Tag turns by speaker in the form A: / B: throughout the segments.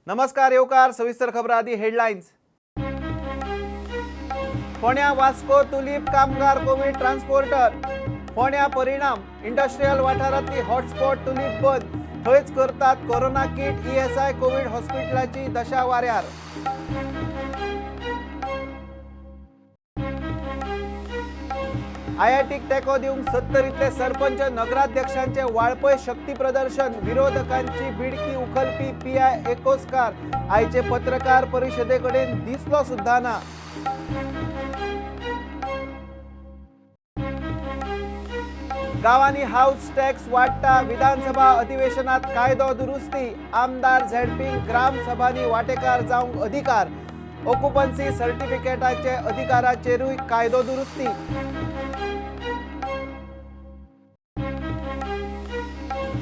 A: नमस्कार येवकार सविस्तर खबर आदी हेडलायन्स। फोंड्या वास्को तुलीप कामगार कोवीड ट्रान्सपोर्टर। फोंड्या परिणाम इंडस्ट्रियल वाठारांतली हॉटस्पॉट तुलीप बंद, थंयच करतात कोरोना किट। ईएसआय कोवीड हॉस्पिटलाची दशा वाऱ्यार। आयआयटीक तेंको दिवंक सत्तरींतले सरपंच नगराध्यक्षांचे वाळपय शक्ती प्रदर्शन। विरोधकांची बिडकी उखलपी पीआय एकोस्कार आयचे पत्रकार परिशदे कडेन दिसलो सुद्धा ना। गांवांनी हाऊस टॅक्स वाडटा, विधानसभा अधिवेशनात कायदो दुरुस्ती। आमदार झेडपींक ग्रामसभांनी वांटेकार जावंक अधिकार। ऑक्युपन्सी सर्टिफिकेटाचे अधिकाराचेरूय कायदो दुरुस्ती।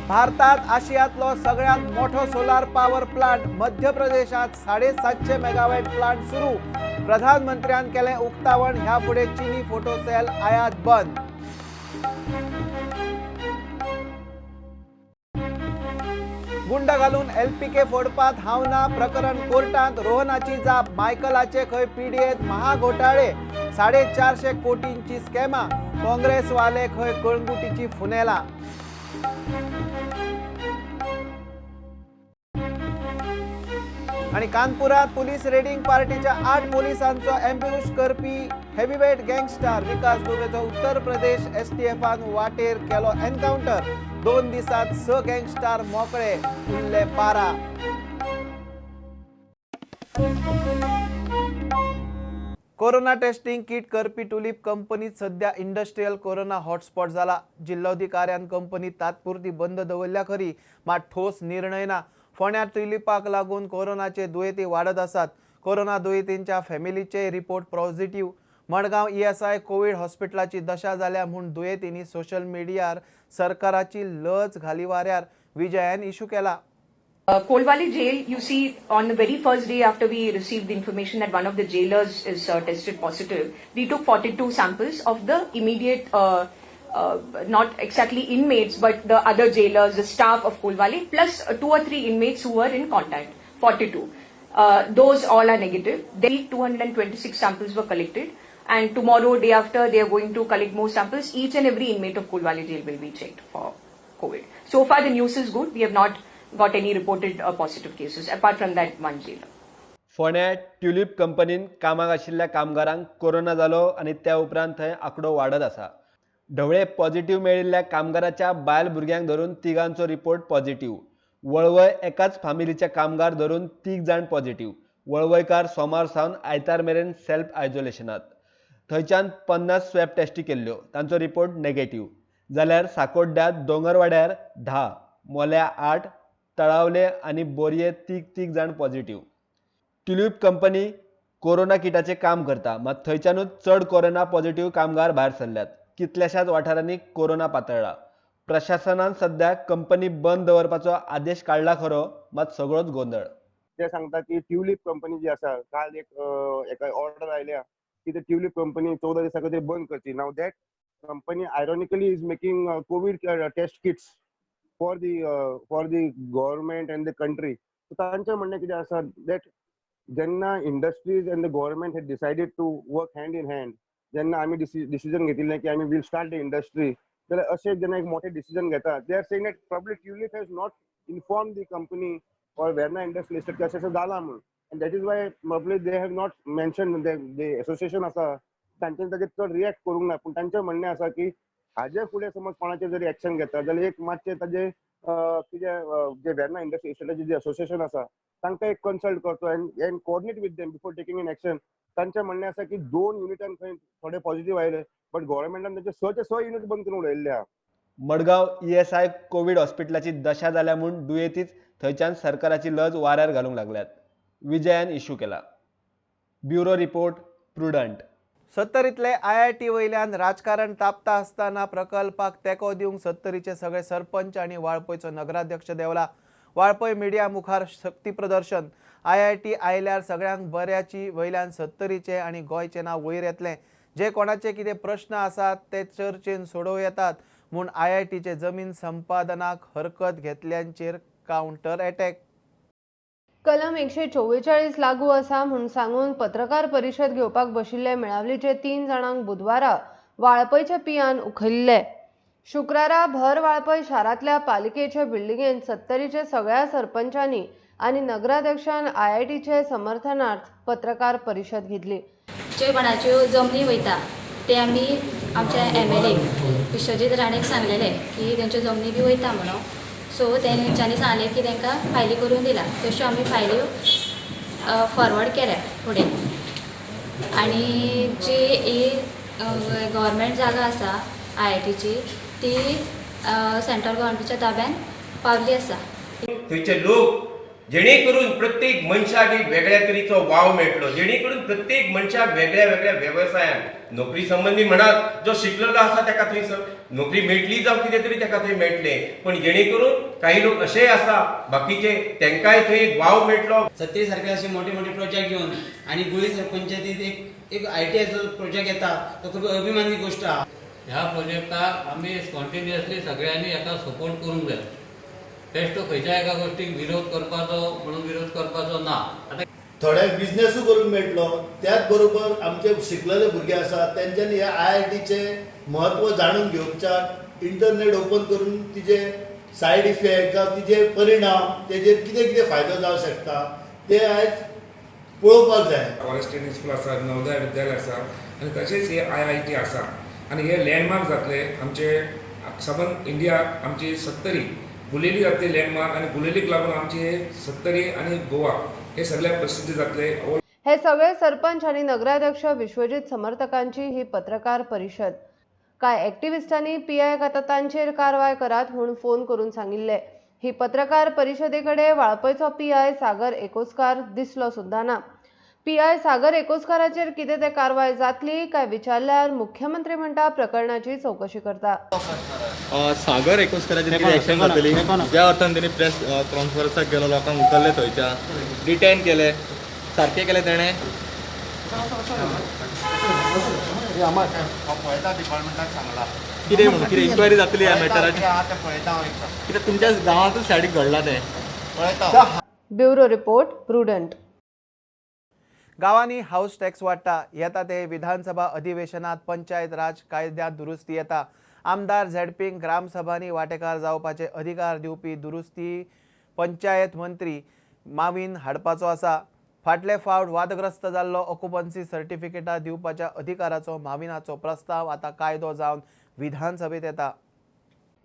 A: भारतात आशियांतलो सगळ्यांत मोठो सोलार पॉवर प्लांट मध्य प्रदेशात 750 मेगावॅट प्लांट सुरू। प्रधानमंत्र्यान केलें उक्तावण। ह्या फुडें चीनी फोटोसेल आयात बंद। गुंड घालून एलपीके फोडपात हांव ना प्रकरण कोर्टांत। रोहनाची जाप, मायकलाचे खंय पीडीएत महाघोटाळे। 450 कोटींची स्कॅमा। काँग्रेसवाले खंय कळंगुटीची फुनेला। आणि कानपुरात पोलीस रेडिंग पार्टीच्या 8 पोलिसांचो एम्ब्युश करपी हेवीवेट गँगस्टार विकास दुबेचो उत्तर प्रदेश एसटीएफान वाटेर केलो एन्काउंटर। 2 दिसात 6 गँगस्टार मोकळे, उरले 12। कोरोना टेस्टिंग किट करपी टुलीप कंपनीत सध्या इंडस्ट्रियल कोरोना हॉटस्पॉट जाला। जिल्लोधिकाऱ्यान कंपनी तात्पुरती बंद दवरल्या खरी, मात ठोस निर्णय ना। फोंड्या ट्युलिपाक लागून कोरोनाचे दुयेंती वाडत आसात। कोरोना दुयेंतींच्या फॅमिलीचे report positive. Madgaon ESI Covid हॉस्पिटलाची दशा जाल्या म्हूण दुयेंतींनी सोशल मिडियार सरकाराची लज घाली वाऱ्यार। विजयान इशू केला।
B: Colvale jail, you see, on the very first day after we received the information that one of the jailers is tested positive, we took 42 samples of the immediate, not exactly inmates, but the other jailers, the staff of Colvale, plus 2 or 3 inmates who were in contact, 42. Those all are negative. Then 226 samples were collected, and tomorrow, day after, they are going to collect more samples. Each and every inmate of Colvale jail will be checked for COVID. So far, the news is good. We have not got any reported positive cases apart from that one jailer.
C: फोंड्या tulip कंपनीन कामाक आशिल्ल्या कामगारांक corona जालो आनी त्या उपरांत थंय आंकडो वाडत आसा। ढवळे पॉझिटिव्ह मेळिल्ल्या कामगाराच्या बायल भुरग्यांक धरून 3 रिपोर्ट पॉझिटिव्ह। वळवय एकाच फामिलीचे कामगार धरून 3 जाण पॉझिटिव्ह। वळवयकार सोमार सावन आयतार मेरेन सेल्फ आयसोलेशनात। थंयच्यान 50 स्वॅब टेस्टी केल्ल्यो, तांचो रिपोर्ट नेगेटिव्ह। जाल्यार साकोड्ड्यांत दोंगरवाड्यार 10, मोल्या 8, तळावले आनी बोरये 3-3 जाण पॉझिटिव्ह। ट्युलिप कंपनी कोरोना किटाचें काम करता, मात थंयच्यानूच चड कोरोना पॉझिटिव्ह कामगार भायर सरल्यात। कितल्याशाच वाठारांनी कोरोना पातळ्ळा। प्रशासनान सध्या कंपनी बंद दवरपाचो आदेश काडला खरो, मात सगळोच गोंदळ।
D: ते सांगता की ट्युलिप कंपनी जी आसा, काल एक एका ऑर्डर आयल्या की ते ट्युलिप कंपनी 14 दिसां खातीर बंद करची। Now that company ironically is making COVID test kits for the government and the country. तांचें म्हणणें कितें आसा, that जेन्ना industries and the government had decided to work hand in hand, जेन्ना आमी डिसिजन घेतिल्लें की आमी will start the industry, जाल्यार अशें जेन्ना एक मोठें डिसिजन घेता, they are saying that probably Tulip has not inform the company or Verna Industry Estate की अशें अशें जालां म्हूण, and that is why probably they have not mention. The association आसा तांच्यानी ताजेर चड रिएक्ट करूंक ना, पूण तांचें म्हणणें आसा की हाजे फुडें समज कोणाचेर जरी एक्शन घेता जाल्यार एक मातशें ताजें कितें जे वेर्ना इंडस्ट्री इस्टेटाचें जे असोसिएशन आसा तांकां एक कन्सल्ट करचो and coordinate with them before taking an action. तांचें म्हणणें आसा की 2 युनिटान खंय थोडे पॉझिटिव्ह आयले, बट गव्हर्मेंटान तांचे 6चे 6 युनिट बंद करून उडयल्ले आहा।
C: मडगांव ईएसआय कोवीड हॉस्पिटलाची दशा जाल्या म्हूण दुयेंतीच थंयच्यान सरकाराची लज वाऱ्यार घालूंक लागल्यात। विजयान इशू केला। Bureau report, Prudent.
A: सत्तरींतले आयआयटी वयल्यान राजकारण तापता आसतना प्रकल्पाक तेंको दिवंक सत्तरीचे सगळे सरपंच आनी वाळपयचो नगराध्यक्ष देवला। वाळपय मिडिया मुखार शक्ती प्रदर्शन। आयआयटी आयल्यार सगळ्यांक बऱ्याची वयल्यान सत्तरीचे आनी गोंयचें नांव वयर येतलें। जे कोणाचे कितें प्रश्न आसात ते चर्चेन सोडोवं येतात म्हूण आयआयटीचे जमीन संपादनाक हरकत घेतल्यांचेर कावंटर अटॅक।
E: कलम 144 लागू आसा म्हूण सांगून पत्रकार परिशद घेवपाक बशिल्ले मेळावलीचे 3 जाणांक बुधवारा वाळपयच्या पियान उखल्ले. शुक्रारा भर वाळपय शारांतल्या पालिकेचे बिल्डिंगेंत सत्तरीचे सगळ्या सरपंचांनी आनी नगराध्यक्षान आयआयटीचे समर्थनार्थ पत्रकार परिशद घेतली.
F: ज्यो कोणाच्यो जमनी वयता ते आमी आमच्या एमएलए विश्वजीत राणेक सांगलेले की तेंच्यो जमनी बी वयता म्हणून. सो तेंच्यांनी सांगलें की तांकां फायली करून दिला, तश्यो आमी फायल्यो फॉरवर्ड केल्या फुडें. आनी जी ही गव्हर्मेंट जागा आसा आयआयटीची ती सेंट्रल गव्हर्मेंटाच्या ताब्यान पावली आसा.
G: थंयचे लोक जेणे करून प्रत्येक मनशाक एक वेगळ्या तरेचो वाव मेळटलो, जेणे करून प्रत्येक मनशाक वेगळ्या वेगळ्या वेवसायान नोकरी संबंदी म्हणात जो शिकलेलो आसा ताका थंयसर नोकरी मेळटली जावं कितें तरी ताका थंय मेळटलें, पण जेणे करून काही लोक अशेय आसा बाकीचे तांकांय थंय एक वाव मेळटलो.
H: सत्तरी सारखे असे मोठे मोठे प्रोजेक्ट घेवन आनी गुळी सरपंचायतीत एक आयटीआयचो प्रोजेक्ट येता तो खूब अभिमानी गोष्ट आहा.
I: ह्या प्रोजेक्टाक आमी स्पॉन्टेनियसली सगळ्यांनी हेका सपोर्ट करूंक जाय. बेश्टो खंयच्या एका गोश्टीक विरोध करपाचो म्हणून विरोध करपाचो ना. आतां
J: थोड्यांक बिजनेसूय करूंक मेळटलो, त्याच बरोबर आमचे शिकलेले भुरगे आसा तेंच्यांनी ह्या आयआयटीचें म्हत्व जाणून घेवच्याक इंटरनेट ओपन करून तिजे सायड इफेक्ट जावं तिजे परिणाम तेजेर कितें कितें फायदो जावं शकता ते आयज पळोवपाक जाय.
K: फॉरेस्ट ट्रेनिंग स्कूल आसा, नवोदय विद्यालय आसा आनी तशेंच हे आयआयटी आसा आनी हे लँडमार्क जातले आमचे सबंद इंडियाक. आमची सत्तरी गुलेली जातली लँडमार्क आनी गुलेलीक लागून आमचे सत्तरी आनी गोवा हे सगळ्याक प्रसिद्ध जातले.
E: हे सगळे सरपंच आनी नगराध्यक्ष विश्वजीत समर्थकांची ही पत्रकार परिशद. कांय ऍक्टिव्हिस्टांनी पीआयक आतां तांचेर कारवाय करात म्हूण फोन करून सांगिल्ले. ही पत्रकार परिशदेकडे वाळपयचो पीआय सागर एकोस्कार दिसलो सुद्दां ना. पीआय सागर एकोस्काराचेर कितें ते कारवाय जातली काय विचारल्यार मुख्यमंत्री म्हणटा प्रकरणाची चवकशी करता.
L: सागर एकोस्कराचेर कितें एक्शन जातली ज्या अर्थान तेणी प्रेस कॉन्फरन्साक गेलो, लोकांक उखल्ले थंयच्या, डिटेन केले, सारकें केलें तेणें. कितें म्हणून कितें इन्क्वायरी जातली ह्या मॅटराचेर? कित्याक तुमच्या गांवांतूच सायडीक घडलां तें.
E: Bureau report, Prudent.
A: गांवांनी हाऊस टॅक्स वाडटा. येता ते विधानसभा अधिवेशनात पंचायत राज कायद्यांत दुरुस्ती येता. आमदार झेडपींक ग्रामसभांनी वांटेकार जावपाचे अधिकार दिवपी दुरुस्ती पंचायत मंत्री मावीन हाडपाचो आसा. फाटले फावट वादग्रस्त जाल्लो ऑक्युपन्सी सर्टिफिकेटां दिवपाच्या अधिकाराचो माविनाचो प्रस्ताव आतां कायदो जावन विधानसभेत येता.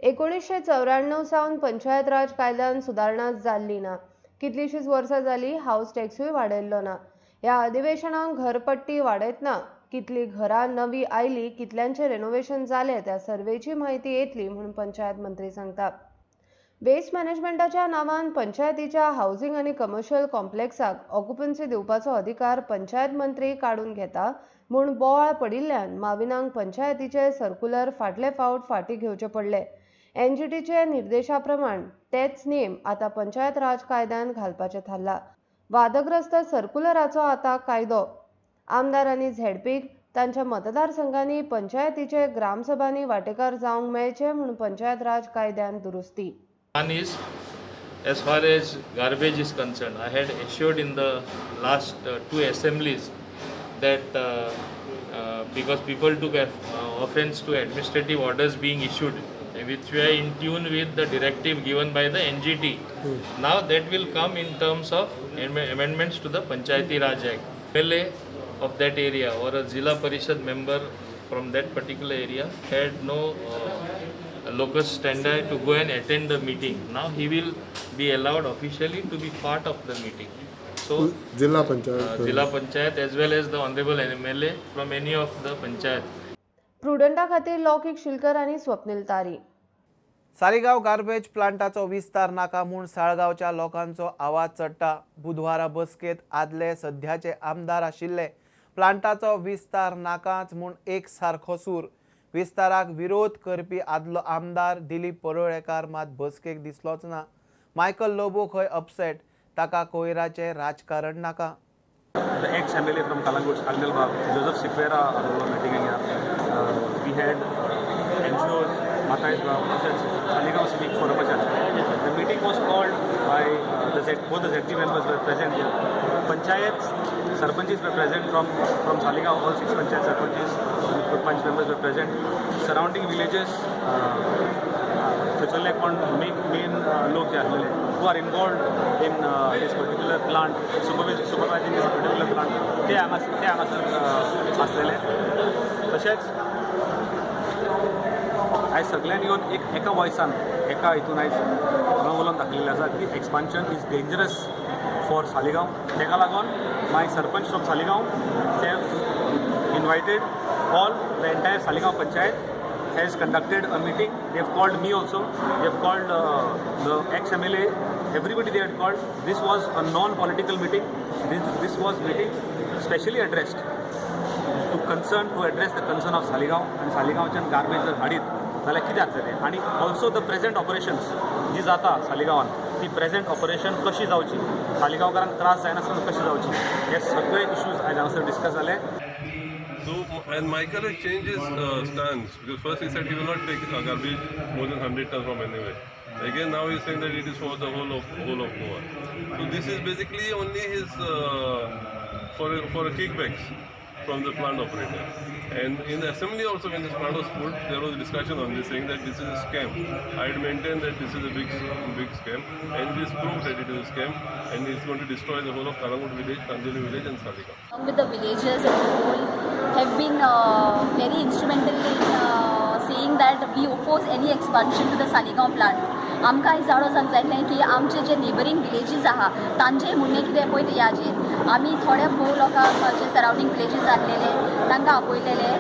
E: 1994 सावन पंचायत राज कायद्यान सुदारणा जाल्ली ना. कितलीशीच वर्सां जाली हाऊस टॅक्सूय वाडयल्लो ना. ह्या अधिवेशनाक घरपट्टी वाडयतना कितली घरां नवी आयली, कितल्यांचे रेनोवेशन जालें त्या सर्वेची म्हायती येतली म्हूण पंचायत मंत्री सांगता. वेस्ट मॅनेजमेंटाच्या नांवान पंचायतीच्या हावसिंग आनी कमर्शियल कॉम्प्लेक्साक ऑक्युपन्सी दिवपाचो अधिकार पंचायत मंत्री काडून घेता म्हूण बोवाळ पडिल्ल्यान माविनांक पंचायतीचे सर्क्युलर फाटले फावट फाटीं घेवचे पडले. एनजीटीचे निर्देशा प्रमाण तेच नेम आतां पंचायत राज कायद्यान घालपाचे थारला. वादग्रस्त सर्क्युलराचो आतां कायदो. आमदार आनी झेडपीक तांच्या मतदारसंघांनी पंचायतीचे ग्रामसभांनी वांटेकार जावंक मेळचे म्हूण पंचायत राज कायद्यान दुरुस्ती.
I: One is, as far as garbage is concerned, I had assured in the last two assemblies that because people took offense to administrative orders being issued, which were in tune with the directive given by the NGT. Now that will come in terms of amendments to the Panchayati Raj Act. MLA of that area or a Zilla Parishad member from that particular area had no locus standi to go and attend the meeting. Now he will be allowed officially to be part of the meeting. So
J: Zilla panchayat
I: Zilla Panchayat as well as the honorable MLA from any of the panchayat.
E: प्रुडंटा खातीर लौकीक शिलकर आनी स्वप्नील तारी.
A: Saligao garbage प्लांटाचो विस्तार नाका म्हूण साळगांवच्या लोकांचो आवाज चडटा. बुधवारा बसकेंत आदले सध्याचे आमदार आशिल्ले. प्लांटाचो विस्तार नाकाच म्हूण एक सारखो सूर. विस्ताराक विरोध करपी आदलो आमदार दिलीप परुळेकार मात बसकेक दिसलोच ना. मायकल लोबो खंय अपसेट, ताका कोयराचें राजकारण नाका.
M: The ex-MLA from Calangute, Agnel Bab, Joseph Sequeira आसलो मिटिंगेक. We had NGOs, Matai's Gaon, तशेंच सालिगांव सिवीक फोरमाचे आसले. The meeting was called by both the ZP members were present here. Panchayats, sarpanches were present from Saligao, all 6 panchayat sarpanches, panch members were present. Surrounding villages, थंयसरले कोण main लोक जे आसलेले who are involved in this particular plant, supervising this particular plant, ते हांगासर आसलेले. तशेंच आयज सगळ्यांनी येवन एका वॉयसान एका हितून आयज हांगा उलोवन दाखयलेलें आसा की expansion is dangerous for Saligao. ताका लागून my sarpanch from Saligao they invited all the entire Saligao panchayat has conducted a meeting. They have called me also. They have called the ex-MLA. Everybody they had called. This was a non-political meeting. This was meeting specially addressed to address the concern of Saligao and Saligaoच्यान garbage जर हाडीत जाल्यार कितें जातलें तें, आनी also the present operations जी जाता सालिगांवान ती present operation कशी जावची, सालिगांवकारांक त्रास जायनासतना कशी जावची, हे सगळे इश्यूज आयज हांगासर डिस्कस जाले.
N: So, and Michael has changed his stance, because first he said he will not take garbage more than 100 tons from anywhere. Again, now he is saying that it is for the whole of Goa. So this is basically only his for kickbacks from the plant operator. And in the assembly also, when this plant was put, there was a discussion on this, saying that this is a scam. I had maintained that this is a big scam, and it is proved that it is a scam, and it's going to destroy the whole of Calangute village, Tanjoli village, and Saligao.
F: Along with the villagers as a whole, have been very instrumental in saying that we oppose any expansion to the Saligao plant. आमकां आयज जाणो जावंक जाय की आमचे जे neighbouring villages आहा तांचें म्हणणें कितें पळय तें ह्याचेर आमी थोड्या भोव लोकांक जे सरावंडींग विलेजीस आसलेले तांकां आपयलेले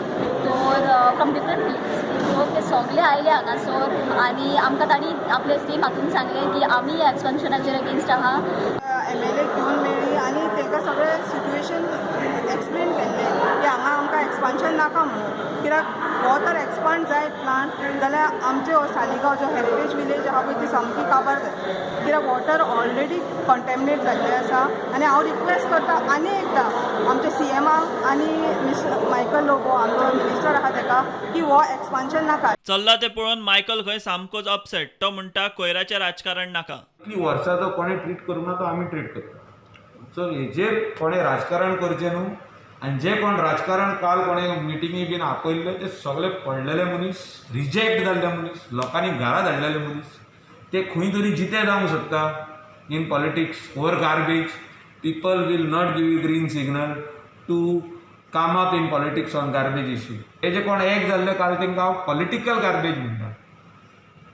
F: तर फ्रॉम डिफरंट फिल्ड्स सो ते सगळे आयले हांगासर आनी आमकां तांणी आपले सेम हातून सांगलें की आमी ह्या एक्सपान्शनाचेर अगेन्स्ट आहा.
O: एम एल एक घेवन मेळ्ळी आनी तांकां सगळें सिट्युएशन एक्सप्लेन केल्लें की हांगा आमकां एक्सपान्शन नाका म्हणून, कित्याक हो तर एक्सपांड जायत प्लांट जाल्यार आमचे हो सालिगांव जो हेरिटेज विलेज आहा पळय ती सामकी काबार जातली, कित्याक वॉटर ऑलरेडी कंटेमिनेट जाल्लें आसा. आनी हांव रिक्वेस्ट करता आनी एकदां आमच्या सी एमाक आनी मिस्टर मायकल लोबो आमचो मिनिस्टर आहा ताका की हो एक्सपान्शन नाका.
P: चल्ला तें पळोवन मायकल खंय सामकोच अपसेट. तो म्हणटा कोयराचें राजकारण नाका.
Q: इतलीं वर्सां जो कोणें ट्रीट करूंक ना तो आमी ट्रीट करता. सो हेजेर कोणें राजकारण करचें न्हू, आनी जे कोण राजकारण काल कोणें मिटिंगी बीन आपयल्ले ते सगळे पडलेले मनीस, रिजेक्ट जाल्ले मनीस, लोकांनी घरा धाडलेले मनीस, ते खंय तरी जिते जावंक शकता in politics over garbage. People will not give you green signal to come up in politics on garbage issue. हे जे कोण एक जाल्ले काल तांकां हांव पॉलिटिकल गार्बेज म्हणटा.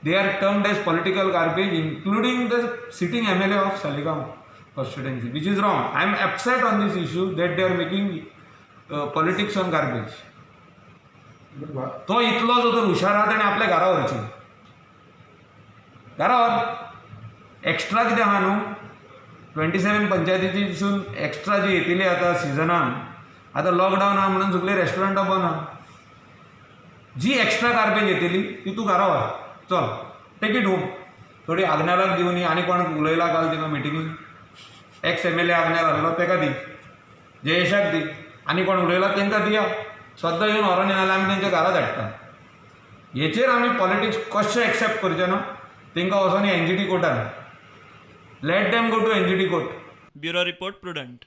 Q: They are termed as political garbage, including the sitting MLA of Saligao constituency, which is wrong. I am upset on this issue that they are making politics on garbage. तो इतलो जो तर हुशार आहा ताणें आपल्या घरा व्हरची, घरा व्हर. एक्स्ट्रा कितें आहा न्हू, 27 पंचायतीसून एक्स्ट्रा जी येतली आतां सिजनान, आतां लॉकडावन आहा म्हणून सगळीं रेस्टॉरंटां बंद आहा, जी एक्स्ट्रा गार्बेज येतली ती तूं घरा व्हर, चल टेक it home. थोडी आग्नेलाक दिवनी, आनी कोण उलयला काल थिंगा मिटिंगेक, ex M L A Agnel आहलो ताका दी, जयेशाक दी, आनी कोण उलयला तांकां दिया, सद्दां येवन व्हरोन येना जाल्यार आमी तेंच्या घरा धाडटा. हेचेर आमी पॉलिटिक्स कशें एक्सेप्ट करचें ना, तांकां वचोन एन जी टी कोर्टान, let them go to NGT court.
P: Bureau report, Prudent.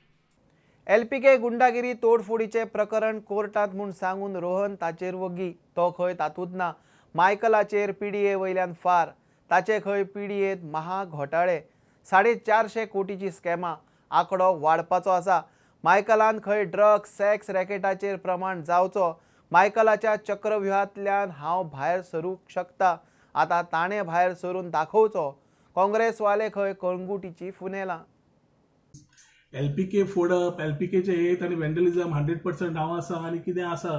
A: LPK गुंडागिरी तोडफोडीचें प्रकरण कोर्टांत म्हूण सांगून रोहन ताचेर वगी, तो खंय तातूंत ना. मायकलाचेर पीडीए वयल्यान फार, ताचे खंय पीडीएत महा घोटाळे, 450 कोटीची स्कॅमां, आंकडो वाडपाचो आसा. मायकलान खंय ड्रग्स सेक्स रॅकेटाचेर प्रमाण जावचो. मायकलाच्या चक्रव्यूहांतल्यान हांव भायर सरूंक शकता, आतां ताणें भायर सरून दाखोवचो. काँग्रेसवाले खंय कळंगुटीची फुनेलां.
R: एलपीके फोडप, एलपीकेचे हेत आनी व्हँडलिझम 100% हांव आसा आनी कितें आसा.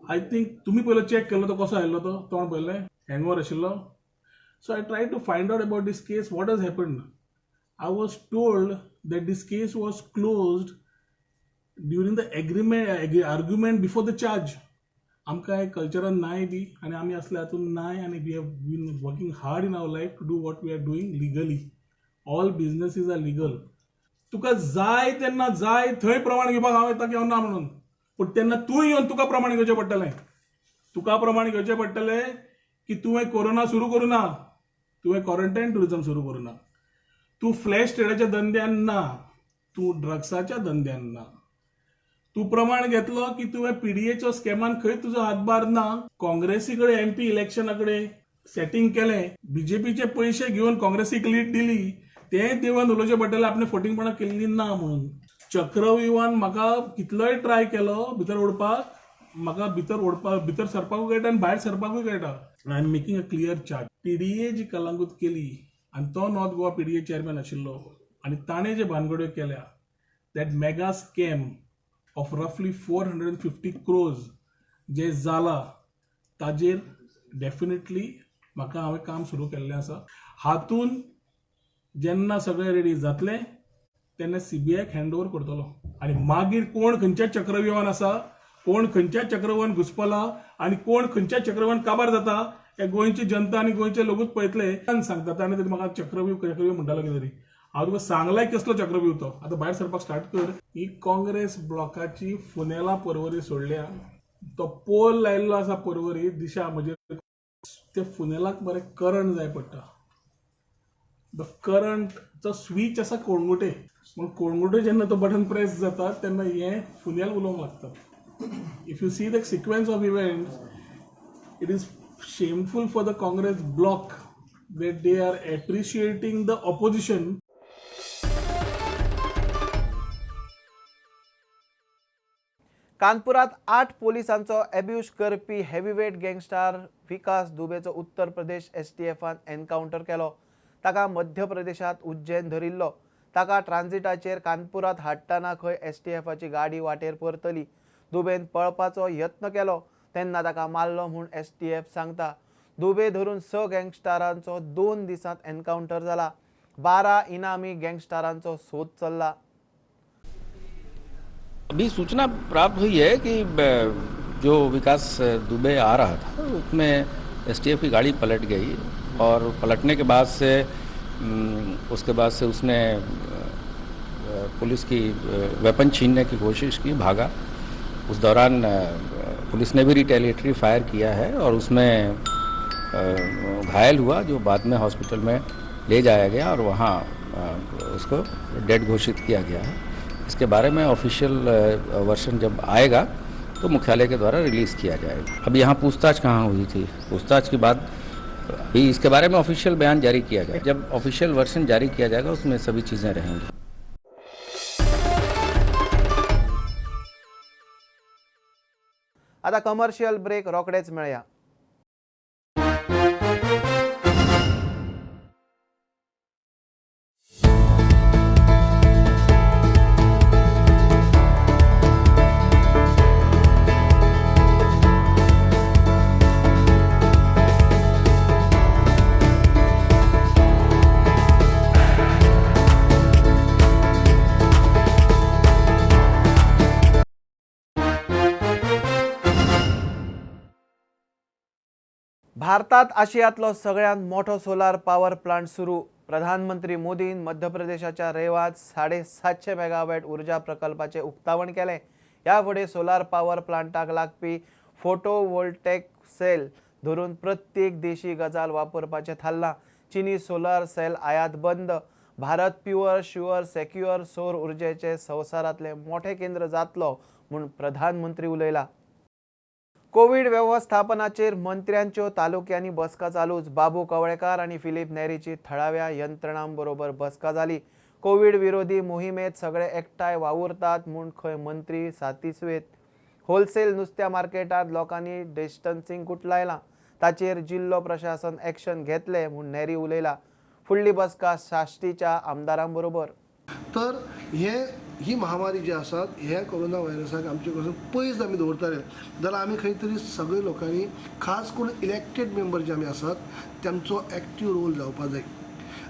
R: I think तुमी पयलो चॅक केल्लो तो कसो आयिल्लो, तो तोंड पळयलें हँगओवर आशिल्लो. So I try to find out about this case, what has happened. I was told that this case was closed during the agreement argument before the charge. आमकां हे कल्चरान नाय बी आनी आमी असले हातून नाय, आनी we have been working hard in our life to do what we are doing legally. All businesses are legal. तुका जाय तेन्ना जाय थंय प्रमाण घेवपाक हांव येता की हांव ना म्हणून, पूण तेन्ना तूं येवन तुका प्रमाण घेवचें पडटलें. तुका प्रमाण घेवचें पडटलें की तुवें कोरोना सुरू करूं ना, तुवें क्वॉरंटायन ट्युरिजम सुरू करूं ना, तूं फ्लॅश ट्रेडाच्या धंद्यान ना, तूं ड्रग्साच्या धंद्यान ना, तूं प्रमाण घेतलो की तुवें पीडीएचो स्कॅमान खंय तुजो हातभार ना. काँग्रेसी कडेन एमपी इलेक्शना कडेन सेटींग केलें, बीजेपीचे पयशे घेवन काँग्रेसीक लीड दिली, तें देवान उलोवचें पडटलें आपणें फटींगपणां केल्लीं ना म्हणून. चक्रव्युहान म्हाका कितलोय ट्राय केलो भितर ओडपाक, म्हाका भितर ओडपाक, भितर सरपाकूय कळटा आनी भायर सरपाकूय कळटा. I am making a clear chart. PDA जी कलंगूत केली आनी तो नॉर्थ गोवा पीडीए चेअरमॅन आशिल्लो आनी ताणें जे भानगड्यो केल्या, that mega scam of रफली 450 crores जे जाला ताजेर डेफिनेटली म्हाका हांवें काम सुरू केल्लें आसा. हातून जेन्ना सगळें रेडी जातलें तेन्ना सीबीआयक हँड ओवर करतलो आनी मागीर कोण खंयच्या चक्रव्युहान आसा, कोण खंयच्या चक्रव्युहान घुसपला आनी कोण खंयच्या चक्रव्युहान काबार जाता हे गोंयची जनता आनी गोंयचे लोकूच पळयतले. सांगता ताणें तरी म्हाका चक्रव्यूह चक्रव्यूह म्हणटालो कितें तरी, हांव तुका सांगलाय कसलो चक्रव्यूह तो, आतां भायर सरपाक स्टार्ट कर. ही काँग्रेस ब्लॉकाची फुनेला परवरी सोडल्या, तो पोल लायिल्लो आसा परवरी दिशा म्हजेर, ते फुनेलाक बरें करंट जाय पडटा. The करंटचो स्विच आसा कोळंगुटे, पूण कोळंगुटे जेन्ना तो बटन प्रेस जाता तेन्ना हें फुनेल उलोवंक लागता. If you see the sequence of events, it is shameful for the Congress bloc that they are appreciating the opposition.
A: कानपुरात 8 पोलिसांचो एब्यूज करपी हेवीवेट गँगस्टार विकास दुबेचो उत्तर प्रदेश एसटीएफान एनकावंटर केलो. ताका मध्य प्रदेशात उज्जैन धरिल्लो. ताका ट्रान्झिटाचेर कानपुरात हाडटना खंय एसटीएफाची गाडी वाटेर परतली. दुबेन पळपाचो यत्न केलो तेन्ना ताका मारलो म्हूण एसटीएफ सांगता. दुबे धरून 6 गँगस्टारांचो 2 दिसांत एनकावंटर जाला. 12 इनामी गँगस्टारांचो सोद चल्ला.
S: अभी सूचना प्राप्त हुई है कि जो विकास दुबे आ रहा था उसमें एसटीएफ की गाड़ी पलट गई और पलटने के बाद से उसके बाद से उसने पुलिस की वेपन छीनने की कोशिश की, भागा। उस दौरान पुलिस ने भी रिटेलिएटरी फायर किया है और उसमें घायल हुआ, जो बाद में हॉस्पिटल में ले जाया गया और वहाँ उसको डेड घोषित किया गया है। इसके बारे में ऑफिशियल वर्जन जब आएगा तो मुख्यालय के द्वारा रिलीज़ किया जाएगा। अब यहाँ पूछताछ कहाँ हुई थी, पूछताछ के बाद अभी इसके बारे में ऑफिशियल बयान जारी किया जाएगा। जब ऑफिशियल वर्जन जारी किया जाएगा उसमें सभी चीज़ें रहेंगी।
A: आता कमर्शियल ब्रेक रोखडेच मेळया. भारतात आशियांतलो सगळ्यांत मोठो सोलार पॉवर प्लांट सुरू. प्रधानमंत्री मोदीन मध्य प्रदेशाच्या रेवात 750 मेगावॅट ऊर्जा प्रकल्पाचे उक्तावण केलें. ह्या फुडें सोलार पॉवर प्लांटाक लागपी फोटोवोल्टेक सेल धरून प्रत्येक देशी गजाल वापरपाचें थारलां. चीनी सोलार सेल आयात बंद. भारत प्युअर शुअर सेक्युअर सौर ऊर्जेचें संवसारांतलें मोठें केंद्र जातलो म्हूण प्रधानमंत्री उलयला. कोवीड वेवस्थापनाचेर मंत्र्यांच्यो तालुक्यांनी बसका चालूच. बाबू कवळेकार आनी फिलीप नेरीची थळाव्या यंत्रणांबरोबर बसका जाली. कोवीड विरोधी मोहिमेत सगळे एकठांय वावुरतात म्हूण खंय मंत्री सातिस्वेत. होलसेल नुस्त्या मार्केटांत लोकांनी डिस्टन्सिंग गुटलायलां, ताचेर जिल्लो प्रशासन एक्शन घेतले म्हूण नेरी उलयला. फुडली बसका साश्टीच्या आमदारांबरोबर.
T: तर हे ही महामारी जी आसा ह्या कोरोना व्हायरसाक आमचे कडसून पयस आमी दवरतले जाल्यार आमी खंय तरी सगळे लोकांनी खास करून इलेक्टेड मेंबर जे आमी आसात तांचो एक्टीव रोल जावपा जाय.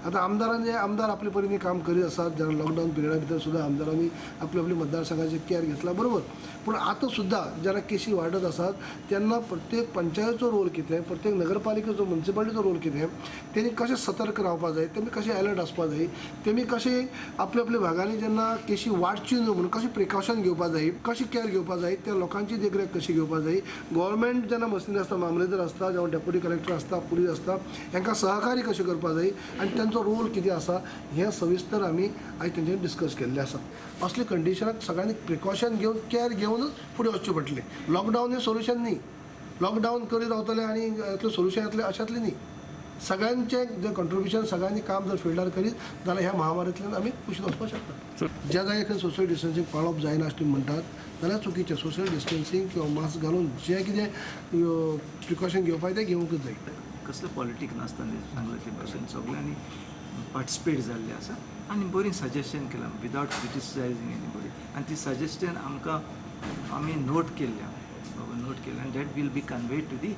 T: आतां आमदारान आमदार आपले परीने काम करीत आसात. जेन्ना लॉकडावन पिरियडा भितर सुद्दां आमदारांनी आपले आपले मतदारसंघाचे केअर घेतला बरोबर, पूण आतां सुद्दां जेन्ना केशी वाडत आसात तेन्ना प्रत्येक पंचायतीचो रोल कितें, प्रत्येक नगरपालिकेचो म्युनिसिपालिटीचो रोल कितें, तेणी कशें सतर्क रावपाक जाय, तेमी कशें अलर्ट आसपाक जाय, तेमी कशें आपल्या आपल्या भागांनी जेन्ना केशी वाडची न्हू म्हणून कशें प्रिकॉशन घेवपाक जाय, कशी केअर घेवपाक जाय, त्या लोकांची देखरेख कशी घेवपाक जाय. गव्हर्मेंट जेन्ना मशिनरी आसता, मामलेदार आसता, जावं डेप्युटी कलेक्टर आसता, पुलीस आसता, हांकां सहकार्य कशें करपाक जाय आनी तेंचो रोल कितें आसा हें सविस्तर आमी आयज तेंच्यांनी डिस्कस केल्लें आसा. असले कंडिशनाक सगळ्यांनी प्रिकॉशन घेवन केअर घेवनच फुडें वचचें पडटलें. लॉकडावन हें सोल्युशन न्ही, लॉकडावन करीत रावतले आनी येतलें सोल्युशन येतलें अशांतलें न्ही. सगळ्यांचें जर कॉन्ट्रिब्युशन, सगळ्यांनी काम जर फिल्डार करीत जाल्यार ह्या महामारींतल्यान आमी कुशीन वचपाक शकता. ज्या जाग्यार खंय सोशल डिस्टन्सींग पाळप जायना अशें तुमी म्हणटात जाल्यार चुकीचें. सोशल डिस्टन्सींग किंवा मास्क घालून जें कितें प्रिकॉशन घेवपाक तें घेवंकच जाय.
U: कसलें पॉलिटीक नासतना सांगलें ते भाशेन सगळ्यांनी पार्टिसिपेट जाल्लें आसा आनी बरीं सजेशन केलां विदावट क्रिटिसायजींग एनीबडी. आनी ती सजेशन आमकां आमी नोट केल्ल्या, नोट केल्या आनी that will be conveyed to the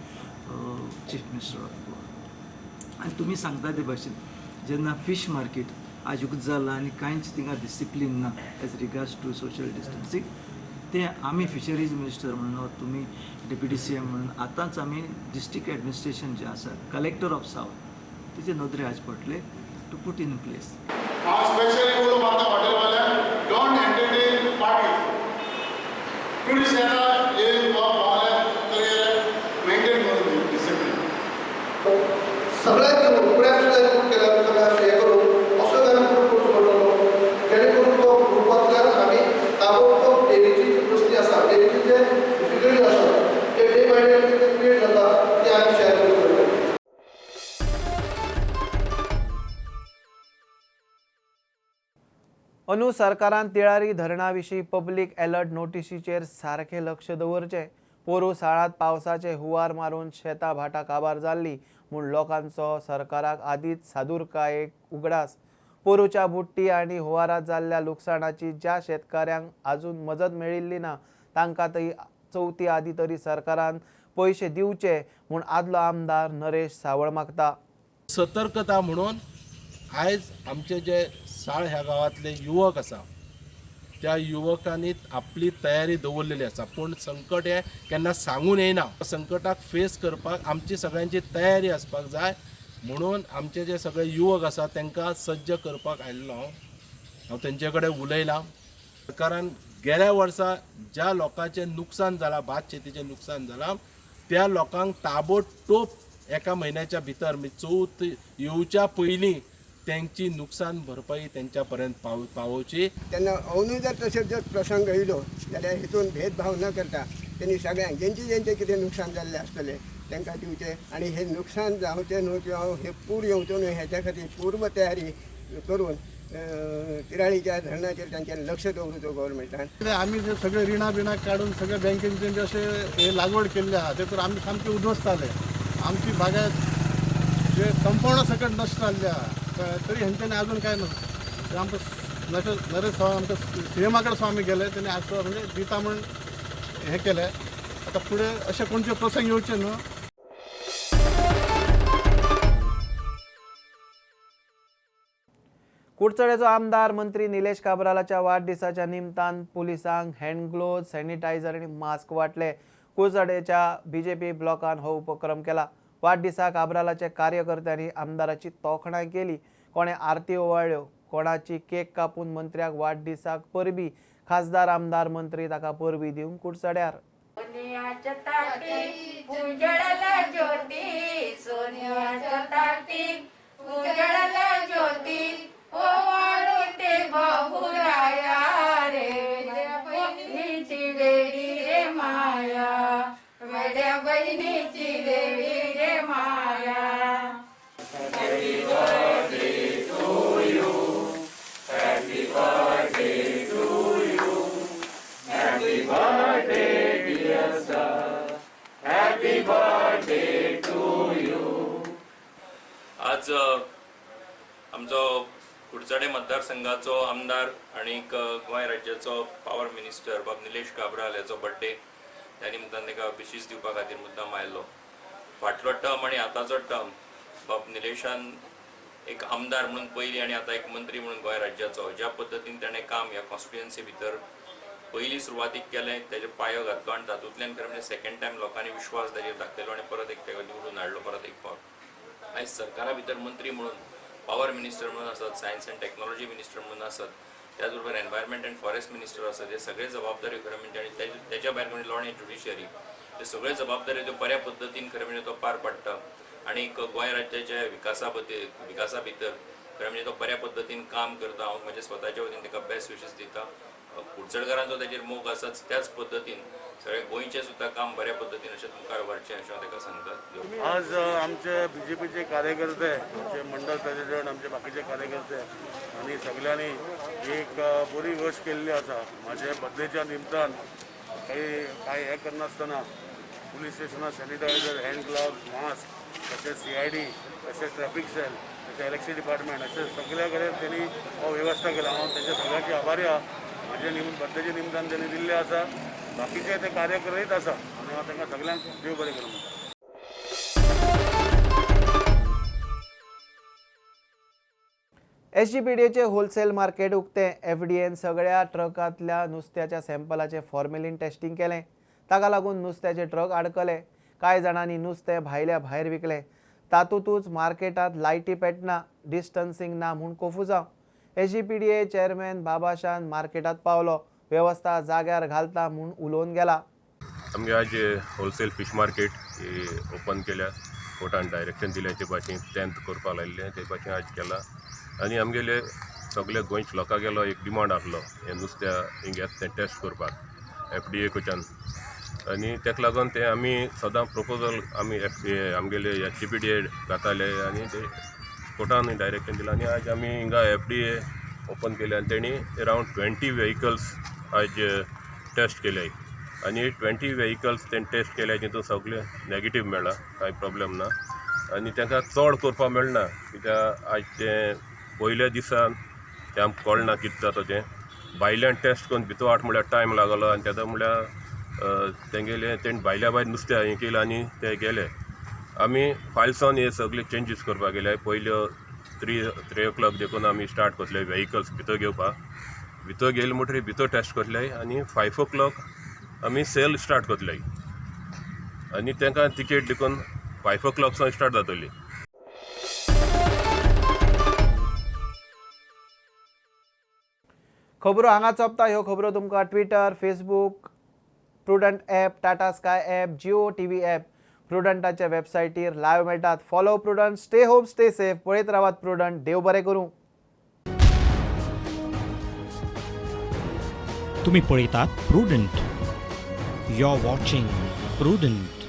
U: chief minister of Goa. आनी तुमी सांगता ते भाशेन जेन्ना फीश मार्केट आजूकच जालां आनी कांयच थिंगा डिसिप्लीन ना as regards to social distancing, ते आमी फिशरीज मिनिस्टर म्हणून तुमी डेप्युटी सी एम म्हणून आतांच आमी डिस्ट्रिक्ट एडमिनिस्ट्रेशन जें आसा कलेक्टर ऑफ सावथ तेजे नदरे हाडचे पडटले टू पुट इन प्लेस.
V: हांव स्पेशली उलो मारता हॉटेलवाल्यांक, don't entertain parties. Tourist येता एक मेंटेन करून डिसिप्लीन
T: सगळ्यांक घेवन प्रेस सुद्दां इनक्लूड केल्या, सगळ्यांक हे करून असो आमी ग्रूप करचो पडटलो जेणे करून तो ग्रुपांतल्यान आमी ताबडतोब डेलीची जी वस्ती आसा, डेलीची जे डिफिकल्टी आसा ते डे बाय डे कितें क्रिएट जाता ते आमी शेअर करूंक पडटले.
A: अंदू सरकारान तिळारी धरणा विशीं पब्लीक अलर्ट नोटिशीचेर सारकें लक्ष दवरचें. पोरूं साळांत पावसाचे हुंवार मारून शेतां भाटां काबार जाल्लीं म्हूण लोकांचो सरकाराक आदींच सादुरकायेक उगडास. पोरूच्या बुट्टी आनी हुंवारांत जाल्ल्या लुकसाणाची ज्या शेतकाऱ्यांक आजून मजत मेळिल्ली ना तांकां तरी चवथी आदीं तरी सरकारान पयशे दिवचे म्हूण आदलो आमदार नरेश सावळ मागता.
W: सतर्कता म्हणून आयज आमचे जे साळ ह्या गांवांतले युवक आसा त्या युवकांनी आपली तयारी दवरलेली आसा, पूण संकट हें केन्ना सांगून येयना. संकटाक फेस करपाक आमची सगळ्यांची तयारी आसपाक जाय म्हणून आमचे जे सगळे युवक आसा तांकां सज्ज करपाक आयिल्लो हांव तेंचे कडेन उलयलां. सरकारान गेल्या वर्सा ज्या लोकांचें नुकसान जालां, भात शेतीचें नुकसान जालां, त्या लोकांक ताबडतोब एका म्हयन्याच्या भितर म्हणजे चवथ येवच्या पयलीं तेंची नुकसान भरपाई तेंच्या पर्यंत पावोवची.
X: तेन्ना अंदू जर तशें जर प्रसंग येयलो जाल्यार हितून भेदभाव न करता तेणी सगळ्यांक जेंचे जेंचे कितें नुकसान जाल्लें आसतलें तांकां दिवचें आनी हें नुकसान जावचें न्हू किंवा हें पूर येवचो न्हू हेच्या खातीर पूर्व तयारी करून तिराळीच्या धरणाचेर तांचें लक्ष दवरुचो गव्हर्मेंटान.
Y: आमी जे सगळे रिणां बिणां काडून सगळे बँकेन जे अशें हे लागवड केल्ली आहा तेतून आमी सामके उद्ध्वस्त जाले. आमची बागायत जे कंपाउंडा सकट नश्ट जाल्ली आहा तरी हेंच्यांनी अजून काय ना. आमकां नरेश सावंत आमकां सी एमा कडेन सुद्दां आमी गेले, तेणी आज म्हणजे दिता म्हण हें केलें. आतां फुडें अशें कोणचे प्रसंग येवचे न्हू.
A: कुडचड्याचो आमदार मंत्री निलेश काब्रालाच्या वाडदिसाच्या निमतान पुलिसांक हँड ग्लोव्ज, सॅनिटायझर आनी मास्क वांटले. कुडचडेच्या बीजेपी ब्लॉकान हो उपक्रम केला. वाडदिसा काब्रालाच्या कार्यकर्त्यांनी आमदाराची तोखणाय केली. कोणे आरती ओवाळ्यो, कोणाची केक कापून मंत्र्याक वाडदिसाक परबी. खासदार आमदार मंत्री ताका परबी दिवंक कुडचड्यार.
I: आज आमचो कुडचडे मतदारसंघाचो आमदार आनीक गोंय राज्याचो पावर मिनिस्टर बाब निलेश काब्राल हाचो बर्थडे, त्या निमतान ताका विशीस दिवपा खातीर मुद्दाम आयलो. फाटलो टर्म आनी आतांचो टर्म बाब निलेशान
B: एक आमदार म्हणून पयलीं आनी आतां एक मंत्री म्हणून गोंय राज्याचो ज्या पद्दतीन ताणें काम ह्या कॉन्स्टिट्युएन्सी भितर पयलीं सुरवातीक केलें, तेजे पायो घातलो आनी तातूंतल्यान खरें म्हणजे सेकंड टायम लोकांनी विश्वास ताजेर दाखयलो आनी परत एक ताका निवडून हाडलो. परत एक फावट आयज सरकारा भितर मंत्री म्हणून, पावर मिनिस्टर म्हणून आसत, सायन्स अँड टॅक्नॉलॉजी मिनिस्टर म्हणून आसत, त्याच बरोबर एनवायरमेंट अँड फॉरेस्ट मिनिस्टर आसत, हे सगळे जबाबदारी खरें म्हणजे आनी तेच्या भायर म्हणजे लॉ अँड ज्युडिशियरी, हे सगळे जबाबदारी त्यो बऱ्या पद्दतीन खरें म्हणजे तो पार पाडटा आनी गोंय राज्याच्या विकासा भितर खरें म्हणजे तो बऱ्या पद्दतीन काम करता. हांव म्हज्या स्वताच्या वतीन ताका बेस्ट विशीस दिता. कुडचडकारांचो ताजेर मोग आसाच, त्याच पद्दतीन सगळे गोंयचें सुद्दां काम बऱ्या पद्दतीन अशें मुखार व्हरचें अशें हांव ताका सांगता.
C: आज आमचे बीजेपीचे कार्यकर्ते, आमचे मंडळ प्रेसिडेंट, आमचे बाकीचे कार्यकर्ते आनी सगळ्यांनी एक बरी गोश्ट केल्ली आसा. म्हाजे बदलेच्या निमतान काही काय हें करनासतना पुलीस स्टेशनार सॅनिटायझर, हँड ग्लव्स, मास्क, तशेंच CID, तशेंच ट्रॅफिक सेल, तशें इलेक्शन डिपार्टमेंट, अशें सगळ्या कडेन तेणी हो वेवस्था केला. हांव तेंच्या सगळ्यांची आभारी आहा. म्हाजे बर्थडेच्या निमतान तेणी दिल्लें आसा. बाकीचे ते कार्य करीत आसा आनी हांव तांकां सगळ्यांक देव बरें करूं म्हणटा.
A: एसजीपीडीएचे होलसेल मार्केट उक्तें. एफडीएन सगळ्या ट्रकांतल्या नुस्त्याच्या सॅम्पलाचें फॉर्मेलीन टेस्टिंग केलें. ताका लागून नुस्त्याचे ट्रक आडकले. कांय जाणांनी नुस्तें भायल्या भायर विकलें. तातूंतच मार्केटांत लायटी पेटना, डिस्टन्सिंग ना म्हूण कोफुजांव. एसजीपीडीए चेअरमॅन बाबाशान मार्केटांत पावलो, वेवस्था जाग्यार घालता म्हूण उलोवन गेला.
N: आमगे आज होलसेल फीश मार्केट ओपन केल्या. कोर्टान डायरेक्शन दिलें ते भाशेन 10th करपाक लायिल्लें ते भाशेन आज केला. आनी आमगेले सगळे गोंयच्या लोकां गेलो एक डिमांड आहलो हें नुस्त्या हिंग येता तें टेस्ट करपाक FDA कडच्यान. आनी ताका लागून तें आमी सदां प्रपोजल आमी FDA आमगेले SGPDA घाताले आनी ते कोर्टान डायरेक्शन दिलां. आनी आज आमी हिंगा FDA open केले आनी तेणी अरावंड 20 व्हेकल्स आज टेस्ट केले आनी 20 व्हेकल्स तेणी टेस्ट केले तितून सगळे नेगेटीव मेळ्ळा, कांय प्रॉब्लेम ना. आनी तांकां चड करपाक मेळना कित्याक आज तें पयल्या दिसान तें आमकां कळना कितें जाता तें. भायल्यान टेस्ट करून भितर हाड म्हळ्यार टायम लागलो आनी तेदो म्हळ्यार तेंगेले तेणी भायल्या भायर नुस्तें हें केलें आनी ते गेले. आमी फायल्सान हे सगळे चेंजीस करपाक गेले. पयल्यो 3 o'clock देखून आमी स्टार्ट करतले व्हेकल्स भितर घेवपाक. भितर गेले म्हणटकीर भितर टेस्ट करतले आनी 5 o'clock आमी सेल स्टार्ट करतले आनी तांकां तिकेट देखून 5 o'clock सावन स्टार्ट जातली.
A: खबरो हांगा चोपता. ह्यो खबरो तुमकां Twitter, Facebook, Prudent app, Tata Sky app, Jio TV app, प्रुडंटाच्या वेबसायटीर live मेळटात. Follow Prudent, stay home, stay safe. पळयत रावात प्रुडंट. देव बरें करूं.
D: तुम्ही पळयतात Prudent. You are watching Prudent.